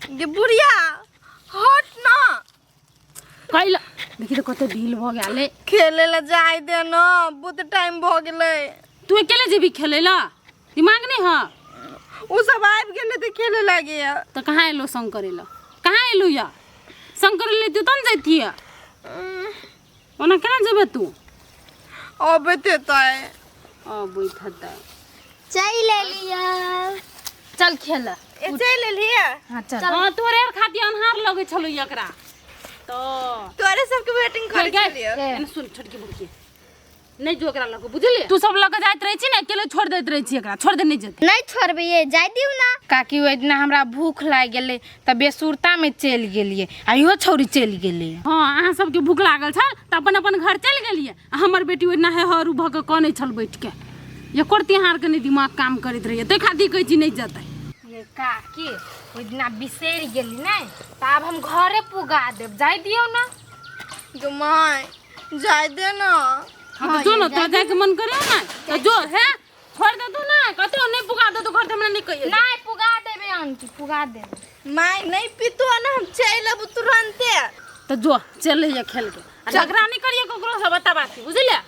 गे बुढ़िया हट ना। कैला देखी तऽ कते ढील भऽ गेल। खेले ला जाय दे ना, बहुत टाइम भऽ गेलै। तू अकेले जेबी खेलै ला? दिमाग नहीं है? उ सब आबि गेलै तऽ खेले लागे। तऽ कहाँ एलो संग करै ला? कहाँ एलू या संग करै ला? तू तब ने जैतियै, ओना केना जेबै तू? अबैत हेतै। अबैत हेतै। चलि एलियै। चल खेल। ए चलि एलियै। हाँ चल। हाँ, तोरे आर खातिर अन्हार लगै छलो एकरा तऽ। तोरे सबके वेटिंग करै छलियै। एने सुन छोटकी बुड़की, नहि जो एकरा लग, बुझलियै? तू सब लग जाइत रहै छी ने, अकेले छोड़ दैत रहै छी एकरा। छोड़ दे, नहि जेतै। नहि छोड़बै, ये जाय दियौ ना। काकी, ओहि दिना हमरा भूख लागि गेलै तऽ बेसुरतामे चलि गेलियै आ इहो छौरी चलि गेलै। हाँ, अहाँ सबके भूख लागल छल तऽ अपन अपन घर चलि गेलियै आ हमर बेटी ओहि नहे हरू भऽ कऽ कनै छल बैठ के। एको तिहारके नहि दिमाग काम करैत रहैए, ताहि खातिर कहै छी नहि जेतै। ये काकी, ओहि दिना बिसरि गेली नहि तऽ आब हम घरे पुगा देब, जाय दियौ ना। गे माय, जाय दे ना। हाँ तऽ जो ने, तोरा जायके मन करे ने तऽ जो। हे, छोड़ दे तू ना, कतौ नहि पुगा दे तू घर तऽ हमरा नहि कहिए। नहि पुगा देबै आंटी, पुगा देबै। माय नहि पीतो ने, हम चलि अबू तुरन्ते। तऽ जो, चल अइहे खेल के आ झगड़ा नहि करिए ककरो से, बता बात, बुझलियै?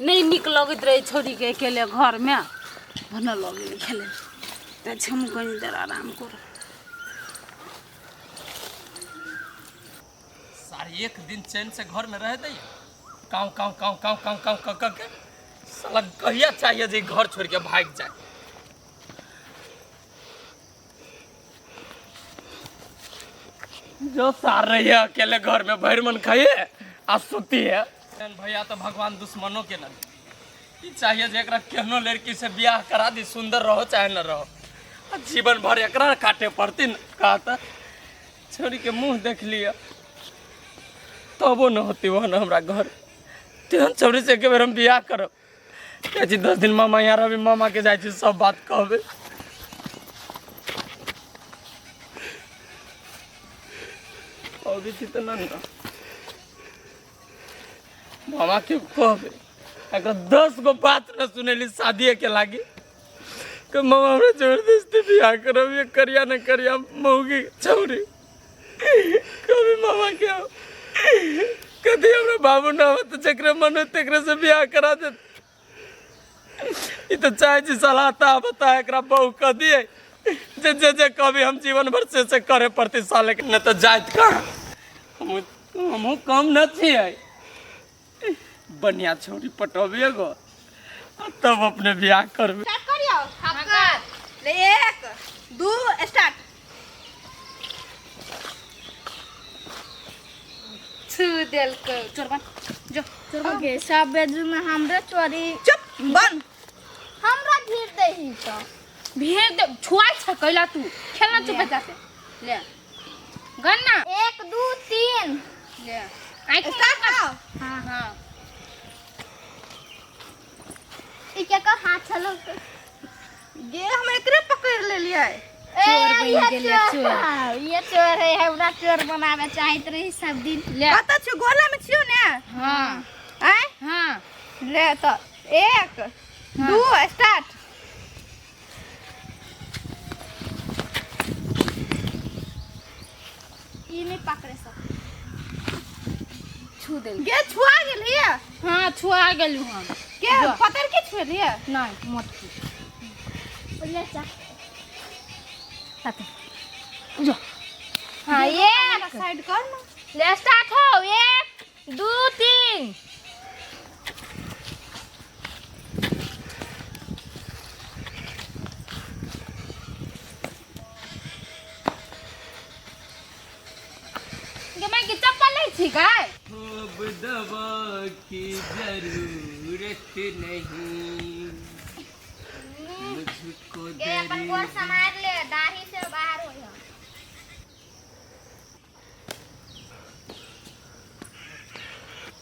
नहि नीक लगैत रहै छौड़ीके अकेले घरमे भने लऽ गेलै खेलै तऽ। हम कनि देर आराम करब। सारे एक दिन चैन से घर में रह दैया, काव काव काव काव काव काव काव काव के साला कहिया चाहिए जे घर छोड़ के भाग जाए। जो सार रही है अकेले घर में, भर मन खाइए आ सुती है। भैया तो भगवान दुश्मनों के न ई चाहिए जे एकरा केहनो लड़की से बियाह करा दी, सुंदर रहो चाहे न रहो, आ जीवन भर एकरा काटे पड़ती न। कहता छोरी के मुंह देख लिया तबो न होती वह न हमरा घर। तेहन छौरी से एक बेर हम बियाह करब। कहै छी 10 दिन मामा यहाँ रहबी, मामा के जाइ छी सब बात कहबै। अबै छी तऽ न मामा के कहबै। एकरा 10 गो बात न सुनेली शादीए के लागी कि मामा हमरा जबरदस्ती बियाह करब, ये करिया न करिया मौगी छौरी। कभी मामा के कभी हमरा बाबू न हो तऽ जकरे मन हो तेकरे से बियाह करा दे। ई तऽ चाहे छी सलाह ता बता एकरा बहु कह दिए जे जे जे कभी हम जीवन भर से से करे पड़ती साले के, न तऽ जाइत कहाँ। हमहूँ कम न छियै, बढ़िया छौरी पटबे गो आ तब अपने बियाह करबै। स्टार्ट करियो। हाँ कर ले, 1 2 स्टार्ट। छू देलकै। चोरबन जो, चोरबन। ओके, सब बेजू में हमरे चोरी। चुप बन। हमरा भीड़ देही तो भेज दे। छुआ छ कैला तू खेलना, चुप जाते ले गन्ना। 1 2 3 ले आँख। स्टार्ट करो। हाँ हाँ। ई के का हाथ चलो। गे, हम एकरे पकड़ लेलियै। ए चोर बनि ये गेलै, चोर। ये चोर है, हमरा चोर बनावे चाहत रही सब दिन। ले। कतऽ छियौ? गोला में छियौ ने? हाँ। आँय? हाँ। ले तऽ 1 2 स्टार्ट। ई नहीं पकड़े सब। छू देल। गे, छुआ गेलियै? हाँ, छुआ गेलू हम। के पकड़ के छुएलियै? नहीं, मोटकी। ले चा। जो। हाँ, एक साइड कर ना। ले स्टार्ट हो, 1 2 3। गे मैं के चप्पल लै छी गाय। अब दवा की जरूरत नहीं मुझको। गे, अपन गोर समार ले, दाढ़ी से बाहर हो जा।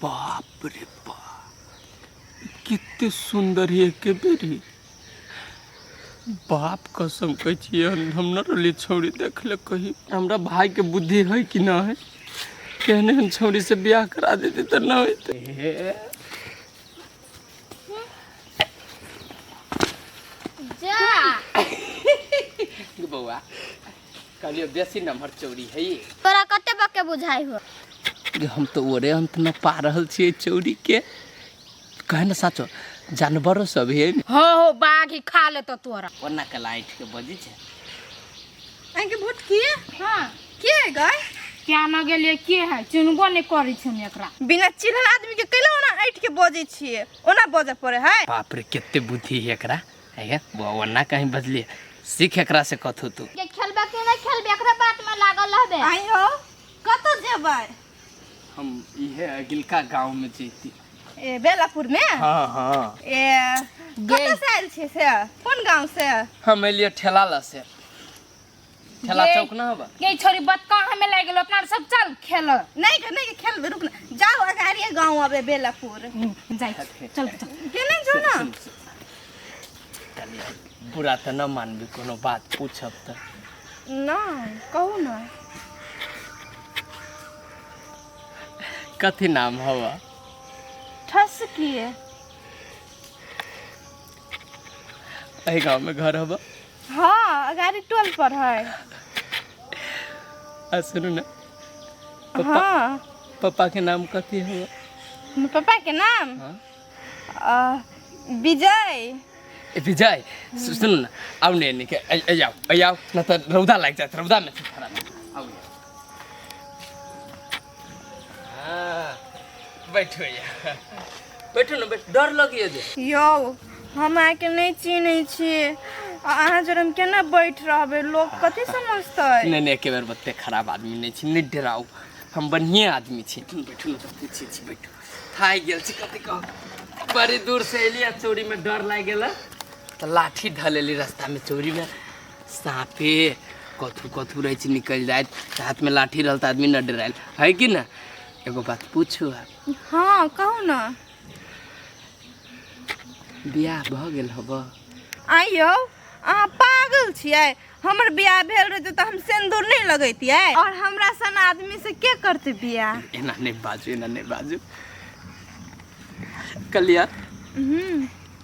बाप रे बाप, कितने सुंदर है के बेरी। बाप कसम कहै छियै, हम न रहलियै छौड़ी देखले कही हमरा भाई के बुद्धि है कि न है। केहन एहन छौड़ी से बियाह करा देती तऽ न होइतै। जा। बौआ कहलियो बेसी नम्हर चौरी है तोरा कते बके बुझाइ हो। हम तऽ ओरे अंत न पा रहल छियै चौरी के। कहे न साचो जानवरो सब है। हो हो बाघ ही खा लेतो तोरा। ओना के लाइट के बजी छै। अहाँके भोट की? हाँ के है गए? क्या न गेलिए के है चुनबो नहीं करै छी हम एकरा। बिना चिन्हल आदमी के कैला ओना ऐठ के बजै छियै, ओना बजऽ पड़े है। बाप रे केते बुद्धि है एकरा। है बौआ ओना कहीं बजलिए सीख एकरा से कथू तू। के खेलबे के नहीं खेलबे एकरा बात में लागल रहबे। आई हो कतऽ जेबै? हम इहे अगिलका गांव में जैती। ए बेलापुर में? हाँ हाँ। ए कतऽ से आयल छियै से? कोन गांव से? हम एलिए ठेला ला से। ठेला चौक ना हबा। ये छोरी बतका हमें लागि गेलो अपना सब चल खेल। नहीं के नहीं के खेलबे रुक ना, जाओ अगाड़िए गांव आबे बेलापुर। जाई चल चल। केना जो ना? बुरा तऽ न मानबी कोनो बात पूछब तऽ? ना कहू ना। कथी नाम हवा? ठसकी। एहि गांव में घर हवा? हाँ अगाड़ी टोल पर है। आ सुनू ना पापा, हाँ पापा के नाम कथी हवा? पापा के नाम? हाँ। विजय। ए विजय सुनू ना आउ ने ने के आओ आओ ना तऽ रौदा लागि जायत, रौदा में खराब। आउ हाँ बैठो या बैठो ना बैठ, डर लगिए जे। यौ हम अहाँके नहि चिन्है छी, अहाँ जर हम केना बैठ रहबै, लोग कथी समझतै? नहीं नहीं एके बेर बत्ते खराब आदमी नहीं छी, नहीं डराउ, हम बढ़िया आदमी छी। बैठू ना कथी छी छी बैठू। थाकि गेल छी कथी कहू, बड़ी दूर से एलियै चोरी में डर लागि गेल तऽ लाठी धऽ लेली रास्ता में। चोरी में साँपे कथू कथू रहै छै निकलि जाइत, हाथ में लाठी रहल तऽ आदमी न डरायल है कि ना? एगो बात पूछू आप? हाँ कहू ना। बियाह भऽ गेल हब? आइयौ अहाँ पागल छियै? हमर बियाह भेल रहतै तऽ हम सिन्दूर नहि लगैतियै, और हमरा सन आदमी से के करतै बियाह? एना नहि बाजू, एना नहि बाजू। कलिया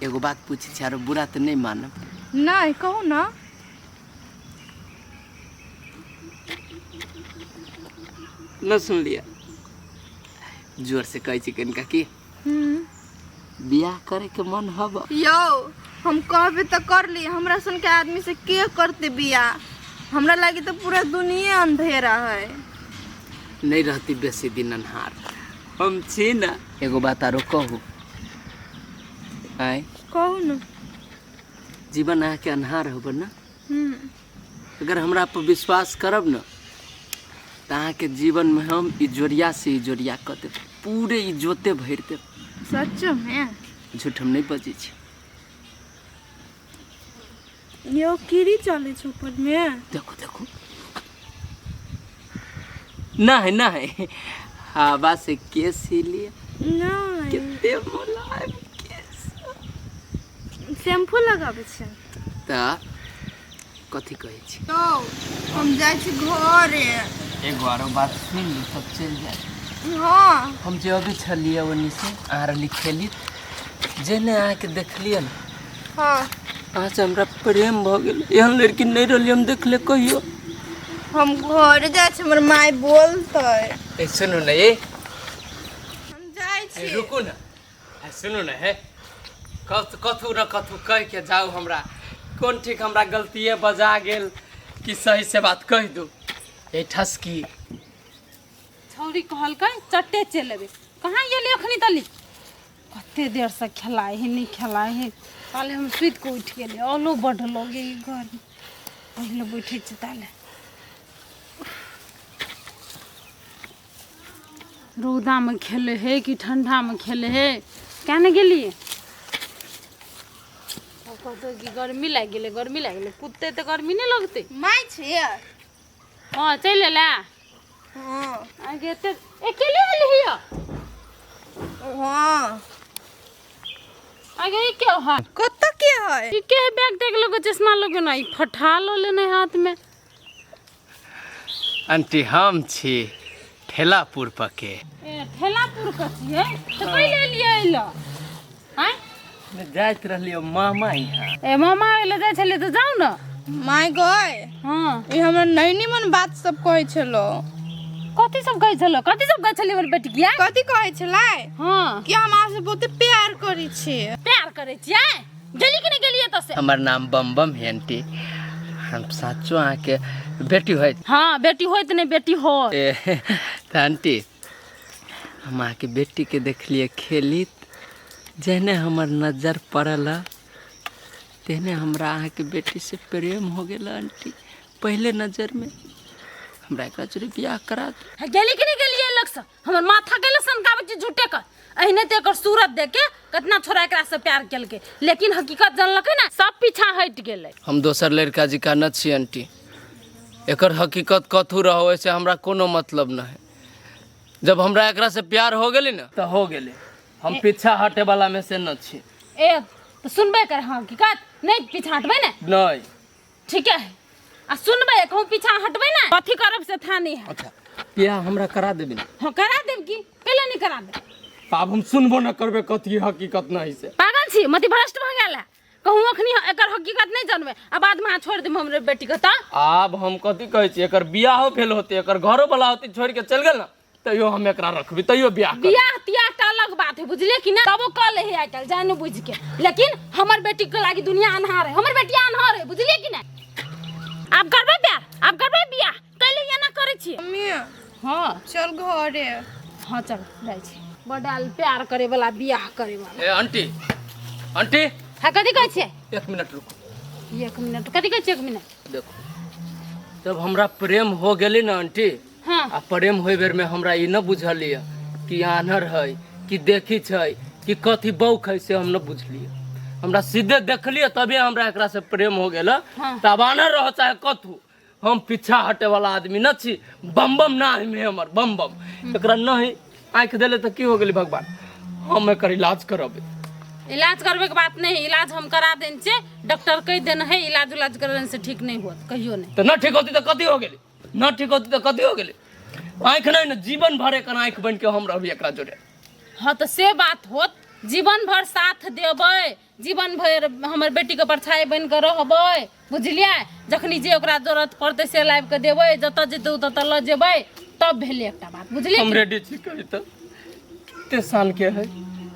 एगो बात पूछै छी, आरो बुरा तऽ नहि मानब? नहि कहू ना। न सुनलियै? जोर से कहै छी कनिका की बियाह करे के मन हब? यौ हम कहबे तऽ करली, हमरा सन के आदमी से के करते बियाह? हमरा लागी तऽ पूरा दुनिया अंधेरा है। नहीं रहती बेसी दिन अन्हार, हम छी ना। एगो बात आरो कहू? आय कहू ना। जीवन अहाँके अन्हार होब ना, अगर हमरा पर विश्वास करब ना तऽ अहाँके जीवन में हम इजोरिया से इजोरिया कऽ देब, पूरे इजोते भरि देब। सच में? झूठ हम नहीं बजै छी। यौ कीड़ी चलै छै ऊपर में। देखो देखो नहीं नहीं हवा से केस हिलिए नहीं केते मुलायम केस। शैम्पू लगाबै छै। तऽ कथी कहै छी? यौ हम जाइ छी घरे। एगो आरो बात सुनि लू तब चलि जाय। हाँ हम जे अभी छलियै ओन्नी से अहाँ रहली खेली, जे ने अहाँके देखलियै ने, हाँ अहाँ से हमरा प्रेम भऽ गेल। एहन लड़की नहीं रहली हम देखले कहियो। हम घर जाइ छी, हमर माय बोलतै। ए सुनू ने, ए हम जाइ छी। रुकू ना, सुनू ने, हे कथू न कथू कह के जाउ। हमरा कोन ठीक हमरा गलतिए बजा गेल कि सही से बात कहि दू। ए ठसकी छौरी कहलकै चट्टे चलि एबै, कहाँ गेली अखनी तली? कते देर से खेलाइ है नहीं खेलाइ है। ताले हम सुति कऽ उठि गेलियै, औलो बड्ड लगे ई घर में। पहिले बैठै छी ताले। रौदा में खेले है कि ठंडा में खेले है? क्या ने गेलियै? कहतै कि गर्मी लागि गेलै, गर्मी लागि गेलै। कुत्ते तऽ गर्मी नहि लगतै। माय छियै? हाँ चलि एला। हाँ आगे एते अकेले एलही? हाँ आगे ई के है? कतऽ के है? ई के है बैग टैग लगे चश्मा लगे ना, ई फटा लो लेने हाथ में। आंटी हम छी ठेलापुर पके। ए ठेलापुर के छियै तऽ कैले एलियै एला? आँय जाइत रहलियै मामा यहाँ। ए मामा एले जाइ छलियै तऽ जाउ ने। माय गय, हाँ। ई हमरा नहीं निमन बात सब कहै छलो। कथी सब कहै छलो? कथी सब कहै छली हमर बेटी के? कथी कहै छलै? हाँ। कि हम अहाँ से बहुते प्यार करै छी। प्यार करै छियै? गेली कि नहि गेली एतऽ से? हमर नाम बम बम है आंटी, हम साचो अहाँके बेटी होइत। हाँ, बेटी होइत नहि, बेटी हो। ए, तऽ आंटी हम अहाँके बेटीके देखलियै खेलित, जेहने हमर नजर पड़ल तेहने हमरा अहाँके बेटीसँ प्रेम हो गेल आंटी। पहले नजरमे हमरा एकरा जोड़े बियाह करा दू। है, गेली कि नहि गेली एहि लगसँ? हमर माथा गेलै सनकाबै छी झूठे के। एहने तऽ एकर सूरत देख के कतना छोरा एकरा से प्यार केलकै, लेकिन हकीकत जानलकै ने सब पीछा हटि गेलै। हम दोसर लड़का जी का न छी आंटी, एकर हकीकत कथू रहो ऐसे हमरा कोनो मतलब न है। जब हमरा एकरा से प्यार हो गेली ना तो हो गेली, हम पीछा हटे वाला में से न छी। ए तो सुनबे कर हाँ हकीकत, नहीं पीछा हटबै ने? नहीं। ठीक है, आ सुनबै कहूँ पीछा हटबै ने कथी करब से था नहीं है। अच्छा बियाह हमरा करा देबी ना? हाँ करा देब की, पहले नहीं करा देब। आब हम सुनबो न करबे कथी हकीकत नहीं से। पागल छी, मति भ्रष्ट भऽ गेल है। कहूँ अखनी एकर हकीकत नहीं जानबे आ बाद में अहाँ छोड़ देब हमरे बेटी के। तऽ आब हम कथी कहै छी, एकर बियाहो भेल होते, एकर घरो वाला होते छोड़ के चल गेल ना, तैयो हम एकरा रखबी, तैयो बियाह करबी। बियाह तियाह टा अलग बात है, बुझलिए कि ना? तबो कह ले है आइ काल्हि जानि बुझि के, लेकिन हमर बेटी के लागी दुनिया अन्हार है, हमर बेटिया अन्हार है, बुझलिए कि ना? आब करबै प्यार, आब करबै बियाह, कैले एना करै छी? मम्मी। हाँ। चल घरे। हाँ चल जाइ छी। बड प्यार करे वाला बियाह करे वाला। ए आंटी, आंटी। हाँ कथी कहै छियै? एक मिनट रुको। एक मिनट कथी कहै छियै? एक मिनट देखो, जब हमरा प्रेम हो गेली ना आंटी, हाँ। आ प्रेम होय बेर में हमरा ई न बुझलिए कि आन्हर है कि देखी छै कि कथी बौख है, से हम न बुझलिए। हमरा सीधे देखलिए तबे हमरा एकरा से प्रेम हो गेल। हाँ। तब आन्हर रहो चाहे कथू, हम पीछा हटे वाला आदमी न छी। बम बम ना है हमर, बम बम एकरा नहीं आँखि देले तो की हो गेली भगवान, हम एकर इलाज करबे। इलाज करबे के बात नहीं, इलाज हम करा देने छियै, डॉक्टर कहि देने है इलाज उलाज करने से ठीक नहीं होत, कहियो नहीं। तो न ठीक होती तो कथी हो गेली, न ठीक होती तो कथी हो गेली? आँखि नहीं न जीवन भर एकर आँखि बन के हम रहबी एकरा जोड़े। हाँ तो से बात होत, जीवन भर साथ देबै, जीवन भर हमर बेटी के परछाई बन के रहबै, बुझलियै? जखनी जे ओकरा जरूरत पड़तै से लाबि के देबै, जतऽ जेतै ततऽ लऽ जेबै, तब भेलै एकटा बात, बुझलियै? हम रेडी छी। कही तो कते साल के है,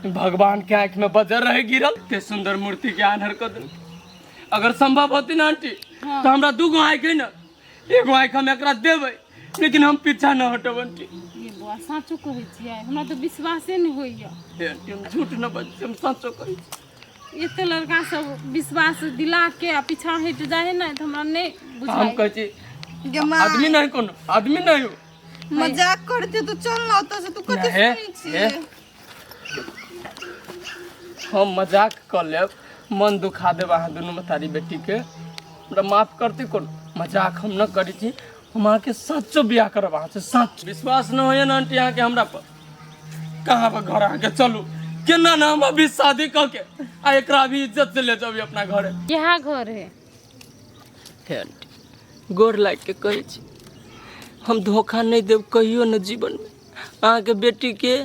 भगवान के आँखि में बजर रहे गिरल, ते सुंदर मूर्ति के आन्हर कऽ देल। अगर संभव होती ना आंटी, हाँ। तो हमरा दूगो आँखि है ना, एगो आँखि हम एकरा देबै, लेकिन हम पीछा न हटब आंटी। ये बौआ साँचो कहै छियै? हमरा तऽ विश्वासे नहि होइए। हे आंटी, हम झूठ न बजै छी, हम साँचो कहै छी। एते लड़का सब विश्वास दिला के आ पीछा हटि जाइ है ने, तऽ हमरा नहि हम बुझाइ। कहै छी गे माय। आदमी नहीं, कोनो आदमी नहीं हो। मजाक करते तो चल ना ओतऽ से, तू कथी हे, सुनै छी? हे। हम मजाक कऽ लेब, मन दुखा देब अहाँ दुनू मतारी बेटीके, हमरा माफ करती। कोनो मजाक हम न करै छी, हम अहाँके सच्चो बियाह करब अहाँसँ, सच। विश्वास न होइए ने आंटी अहाँके हमरा पर? कहाँ पर घर अहाँके चलू, केना ने हम अभी शादी कऽ के आ एकरा अभी इज्जत से ले जाबी अपना घरे। इएह घर है। हे आंटी, गोर लागि के कहै छी, हम धोखा नहि देब कहियो न जीवनमे। अहाँके बेटीके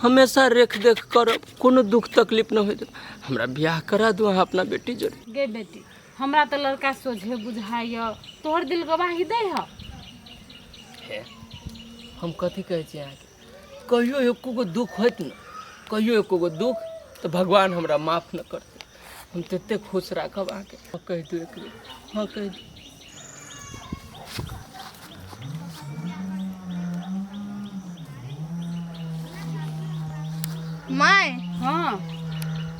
हमेशा रेख देख करब, कोनो दुख तकलीफ न होइ देब। हमरा बियाह करा दू अहाँ अपना बेटी जोड़े। गे बेटी, हमरा तऽ लड़का सोझे बुझाइए, तोहर दिल गवाही दै है? हे, हम कथी कहै छी अहाँके, कहियो एको गो दुख होइत न, कहियो एको गो दुख, तऽ भगवान हमरा माफ न करतै। हम तते खुश राखब अहाँके। हाँ, कहि दू एक बेर, हाँ कहि दू। माय। हाँ।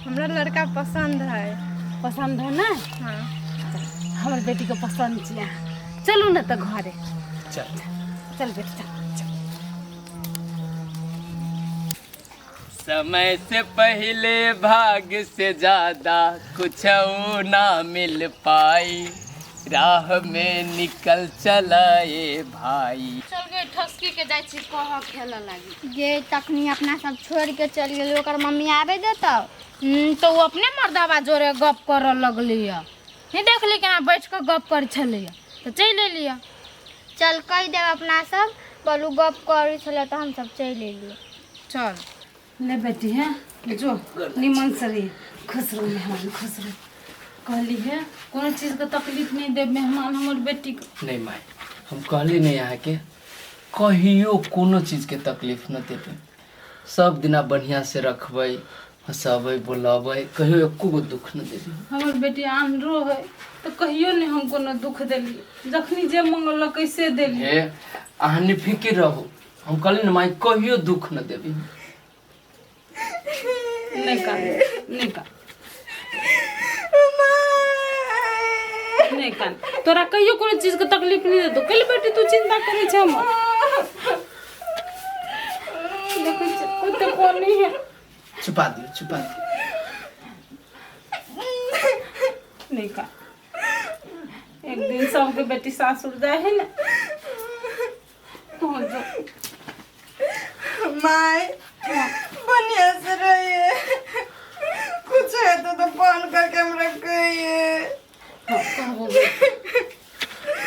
हमरा लड़का पसंद है। पसंद है ना? हाँ। हमर बेटी के पसंद छियै, चलू ने तऽ घरे। चल चल बेटी, चल। समय से पहले भाग से ज्यादा कुछ ना मिल पाई, राह में निकल चला ये भाई। चल गए ठसकी के जाइ छी कह खेलऽ लागी। गे तखनी अपना सब छोड़ के चल गेली, ओकर मम्मी आबे देतौ? तो ओ अपने मर्दाबा जोरे गप करऽ लगली है, नहीं देखली केना बैठ कऽ गप करै छलैया, तऽ चलि एलियै। चल कहि देब अपना सब, बोलू गप करै छलै तऽ हम सब चलि एलियै। चल ले बेटी, है जो निमन से रही, खुश रहो मेहमान, खुश रहो। कहली है कोनो चीजके तकलीफ नहि देब मेहमान हमर बेटीके। नहीं माय, हम कहली नहीं अहाँके कहियो कोनो चीजके तकलीफ न देबै, सब दिना बढ़िया से रखबै, हँसबै बोलबै, कहियो एको गो दुख न देबै। हमर बेटी आन्हरो है तऽ कहियो नहि हम कोनो दुख देलियै, जखनी जे मंगलकै से देलियै। हे अहाँ निफिकिर रहू, हम कहली ने माय कहियो दुख न देबै। नहि कान, नहि कान, नहि कान, तोरा कहियो कोनो चीजके तकलीफ नहि देतौ। कैले बेटी तू चिंता करै छै हमर? देखै छियै कते कोनी है। छुपा दियौ, छुपा दियौ। नहि कान, एक दिन सबके बेटी सासुर जाइ है ने। तू जो माय बढ़िया से रहिए, कुछ है तो फोन करके हमरा कहिए। हाँ, कहबो बेटी।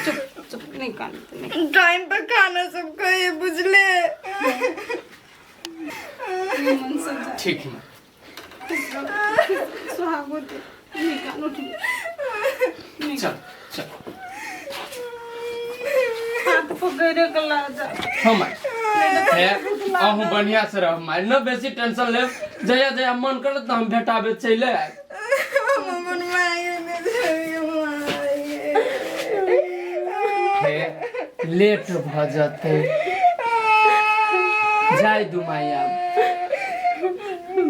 चुप चुप, नहीं कान, नहीं। टाइम पर खाना सब कहिए, बुझले? मन से जा। ठीक है। सुहागवती, नहीं कान, उठ, नहीं। चल चल। हाथ पकड़े के ला जा। हाँ माय, हे अहूँ बढ़िया से रह माय, न बेसी टेंशन लेब, जहिया जहिया मन करत न हम भेटाबे चलि आयब। हम अपन माय के नहीं माय। हे लेट भऽ जेतै, जाय दू माय आब।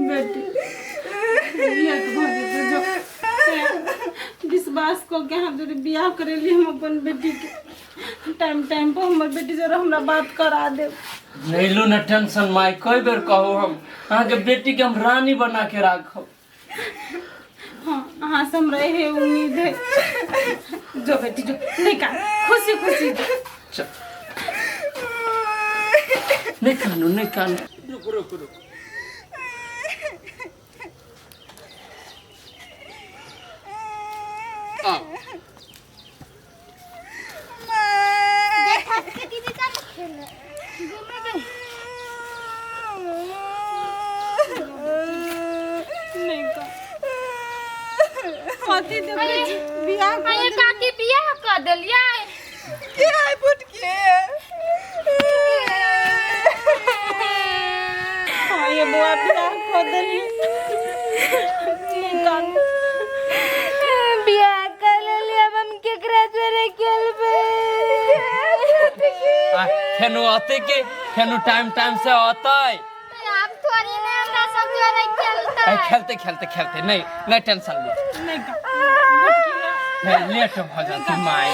बेटी लेट भऽ जेतै, जो। हे, विश्वास कऽ के अहाँ जोरे बियाह करेली हम अपन बेटीके, टाइम टाइम पर हमर बेटी जोरे हमरा बात करा देब। नहीं लू न टेंशन माय, कई बेर कहू हम अहाँके बेटी के हम रानी बना के राखब। हाँ, अहाँ से हमरा इहे उम्मीद है। जो बेटी जो, नहीं कान, खुशी खुशी जो। चल, नहीं कानू, नहीं कानू, रुक रुक रुक। आओ। के दीदी चल खेले घूमे। नहीं कान, कथी देखै छी? बियाह कऽ अरे काकी, बियाह कऽ देलियै? के आइ फुटके? हाँ ये बौआ, बियाह कऽ देलियै। नहीं कान। बियाह कर लेलियै, अब हम केकरा जोरे खेलबै? आ, फेनु अतै के फेनु टाइम टाइम से अतै। आब थोड़ी ने हमरा सब जोरे खेलतै। आ, खेलते खेलते खेलते, नहीं नहीं टेंशन लू। नहीं कान। हे, लेट भऽ जेतै माय,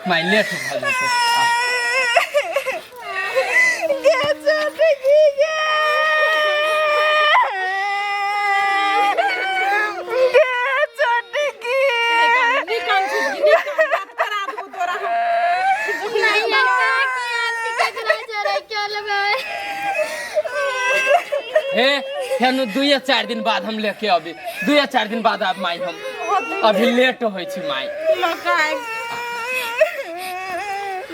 माय लेट भऽ जेतै। आ, गे छोटकी गे, गे छोटकी। नहीं कान छोटकी, नहीं कान, बात करा देबो तोरा हम। नहीं ये काकी, आब केकरा जोरे खेलबै? हे फेनु 2 या 4 दिन बाद हम लेके अबी, 2 या 4 दिन बाद आब माय, हम अभी लेट होइ छै माय। लऽ कऽ आबि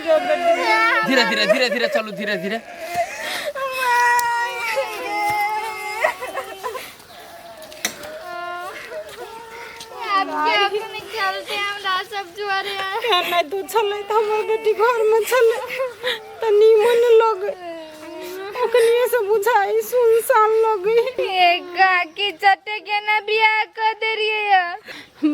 जो बेटी। धीरे धीरे धीरे धीरे चलू, धीरे धीरे। आब के अखनी खेलते हमरा सब जोरे? नहि तू छलै तऽ हमर बेटी घरमे छलै तऽ नीमन लगै, ओकनिए से बुझाइ सुनसान लगै। ए काकी, चटे के ना बियाह कऽ देलियै?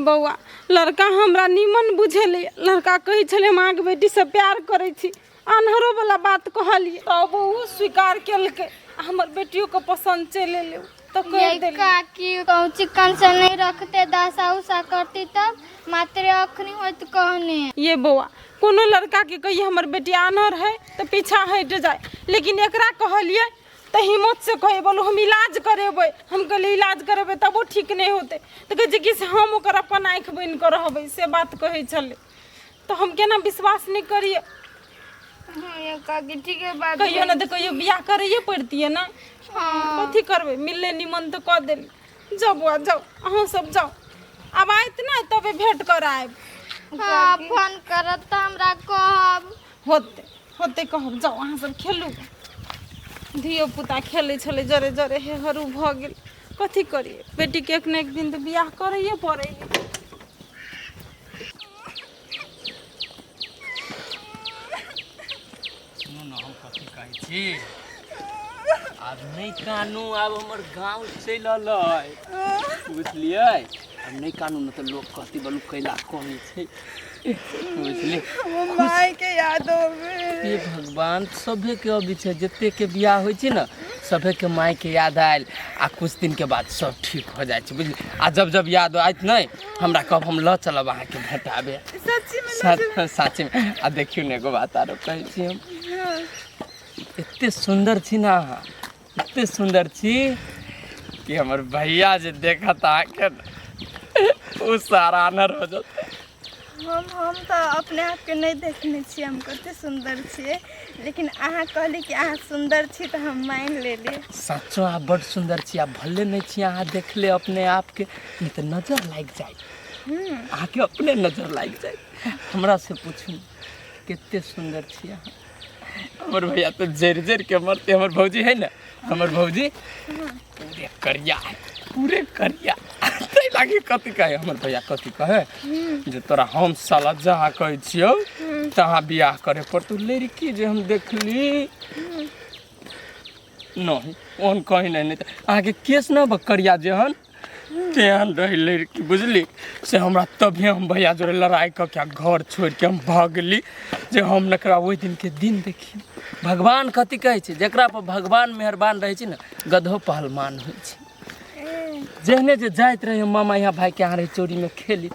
बौआ, लड़का हमरा नीमन बुझेलै। लड़का कहै छलै हम अहाँके बेटीसँ प्यार करै छी। आन्हरो वाला बात कहलियै तब ओ स्वीकार केलकै आ हमर बेटियोके पसन्द चलि एलै तऽ कहि ये देलियै। काकी, कहूँ चिकन से नहीं रखते, दशा उषा करती तब मात्र अखनी होइत कहने। ये बौआ, कोनो लड़काके कहिए हमर बेटी आन्हर है तऽ पीछा हटि जाय, लेकिन एकरा कहलियै तऽ हिम्मत से कहै, बोलू हम इलाज करेबै। हम कहलियै इलाज करेबै तबो ठीक नहि होतै, तऽ कहै छै कि से हम ओकर अपन आँखि बनि कऽ रहबै, से बात कहै छलै, तऽ हम केना विश्वास नहि करियै? हाँ ये काकी, ठीके बात। कहियो ने तऽ कहियो बियाह करैए पड़तियै ने। हाँ। कथी करबै, मिललै निमन तऽ कऽ देली। जाउ बौआ जाउ, अहूँ सब जाउ। आब आयत ने तबे भेंट करायब। हाँ, फोन करत तऽ हमरा कहब। होतै होतै, कहब। जाउ अहाँ सब खेलू। धियो पुता खेलै छलै जरे जरे, हे हरू भऽ गेल। कथी करियै, बेटीके एक ने एक दिन तऽ बियाह करैए पड़ै है। छी। आब नहि कानू, आब हमर गाँव चलि अलै, बुझलियै? आब नहि कानू, ने तऽ लोक कहती बलू कैला कमी छै, बुझलियै? माय के याद अबै। हे भगवान, सभे के अबै छै, जते के बियाह होइ छै ने सभे के माय के याद आयल, आ कुछ दिन के बाद सब ठीक हो जाइ छै, बुझलियै? आ जब जब याद आयत नहि हमरा कहब, हम लऽ चलब अहाँके भेटाबे। सच्ची में? साँचे में। आ देखियौ ने, एगो बात आरो कहै छी हम, एते सुन्दर छी ने अहाँ, एते सुन्दर छी कि हमर भैया जे देखत अहाँके ने, ओ सारा अनर हो जेतै। हम तऽ अपने आपके नहि देखने छियै हम कते सुन्दर छियै, लेकिन अहाँ कहली कि अहाँ सुन्दर छी तऽ हम मानि लेली। सचो अहाँ बड्ड सुन्दर छी। आ भले नहि छी अहाँ देखले अपने आपके, नहि तऽ नजर लागि जाय अहाँके, अपने नजर लागि जाय। हमरा से पूछू कते सुन्दर छी अहाँ, हमर भैया तऽ जरि जरि के मरते। हमर भौजी है ने, हमर भौजी पूरे करिया है, पूरे करिया। ताहि लागी कथी कहे हमर भैया, कथी कहे जे तोरा हम साला जहाँ कहै छियौ तहाँ बियाह करे पड़तौ। लड़की जे हम देखली नहीं, ओहन कहीं नहीं, नहीं तऽ अहाँके केस न करिया जेहन तेहन रही लड़की, बुझली? से हमरा तभिए हम भैया जोड़े लड़ाइ कऽ के आ घर छोड़ि के हम भगली जे हम ने एकरा ओहि दिनके दिन देखी। भगवान कथी कहै छै, जकरा पर भगवान मेहरबान रहै छै ने, गधो पहलवान होइ छै। जेहने जे जाइत रही हम मामा यहाँ भाइके यहाँ रही चोरीमे खेली,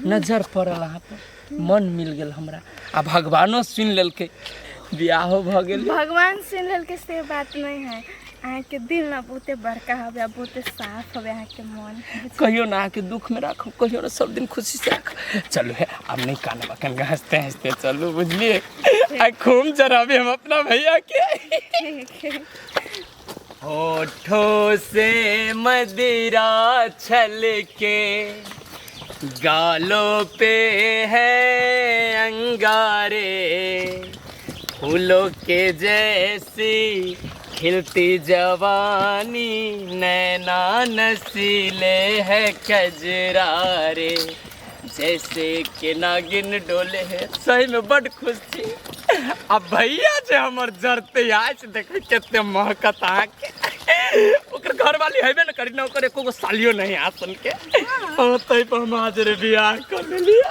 नजर पड़ल अहाँ पर, मन मिल गेल हमरा, आ भगवानो सुनि लेलकै, बियाहो भऽ गेल। भगवान सुनि लेलकै से बात नहीं है, अहाँके दिल ना बहुते बड़का हवे आ बहुते साफ हवे अहाँके मन। कहियो ना अहाँके दुखमे राखब, कहियो ना, सब दिन खुशी से राखब। चलू हे, आब नहीं कानब अखन, हँसते हँसते चलू, बुझलियै? आ खूब जराबे हम अपना भैया के। ठीक है। होठों से मदिरा छलके, गालों पे है अंगारे, फूलों के जैसी खिलती जवानी, नैना नसीले है कजरारे, जैसे के नागिन डोले है। सही में बड खुश छी। आ भैया जे हमर जरते आज देखै कते महकत अहाँके। ओकर घरवाली हेबे न करी ना, ओकर एको गो सालियो नहीं आसन के। हाँ, तै पर हम आज रे बियाह कर लेलियै।